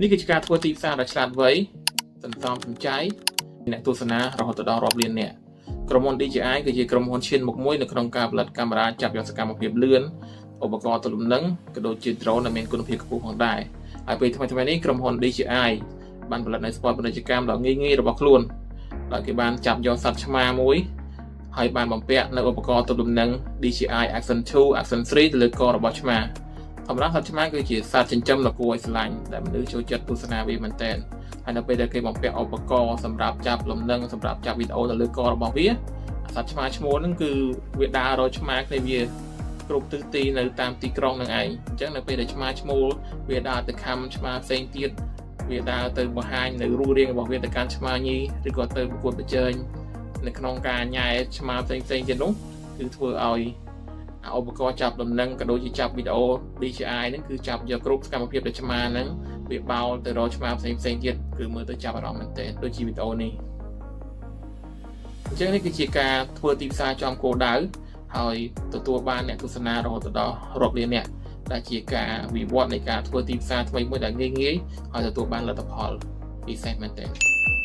នេះគឺជាការធ្វើទីផ្សារដ៏ឆ្លាតវៃសន្សំសំចៃអ្នកទស្សនារហូតដល់រាប់លានអ្នកក្រុមហ៊ុន DJI គឺជាក្រុមហ៊ុនឈានមុខមួយនៅក្នុងការផលិតកាមេរ៉ាចាប់យកសកម្មភាពលឿនឧបករណ៍ទប់លំនឹងក៏ដូចជា drone ដែលមានគុណភាពខ្ពស់ផងដែរហើយពេលថ្មីៗនេះក្រុមហ៊ុន DJI បានផលិតនៅ spot ពាណិជ្ជកម្មដ៏ងាយងាយរបស់ខ្លួនដោយគេបានចាប់យកសត្វឆ្មាមួយហើយបានបំពាក់នៅឧបករណ៍ទប់លំនឹង DJI Action 2 Action 3ទៅលើករបស់ឆ្មាធម្មតាសត្វឆ្មាគឺជាសត្វចិញ្ចឹមដ៏គួរឲ្យស្រឡាញ់ដែលមនុស្សចូលចិត្តទស្សនាវាមែនទែនហើយនៅពេលដែលគេបំពាក់ឧបករណ៍សម្រាប់ចាប់លំនឹងសម្រាប់ចាប់វីដេអូទៅលើករបស់វាសត្វឆ្មាឈ្មោលហ្នឹងគឺវាដើររកឆ្មាគ្នាវាគ្រប់ទិសទីនៅតាមទីក្រុងនឹងឯងអញ្ចឹងនៅពេលដែលឆ្មាឈ្មោលវាដើរទៅខំឆ្មាផ្សេងទៀតវាដើរទៅបង្ហាញនៅរូបរាងរបស់វាទៅកាន់ឆ្មាញីឬក៏ទៅប្រកួតប្រជែងនៅក្នុងការញ៉ែឆ្មាផ្សេងផ្សេងទៀតនោះគឺធ្វើឲ្យឧបករណ៍ចាប់ដំណឹងក៏ដូចជាចាប់វីដេអូ DJI ហ្នឹងគឺចាប់យកគ្រប់សកម្មភាពដែលឆ្មាហ្នឹងវាបោលទៅរកឆ្មាផ្សេងផ្សេងទៀតគឺមើលទៅចាប់អារម្មណ៍មែនទែនដូចជាវីដេអូនេះអញ្ចឹងនេះគឺជាការធ្វើទីផ្សារចំគោលដៅហើយទទួលបានអ្នកទស្សនារហូតដល់រាប់លានអ្នកដែលជាការវិវត្តនៃការធ្វើទីផ្សារថ្មីមួយដែលងាយងាយហើយទទួលបានលទ្ធផលពិសេសមែនទែន។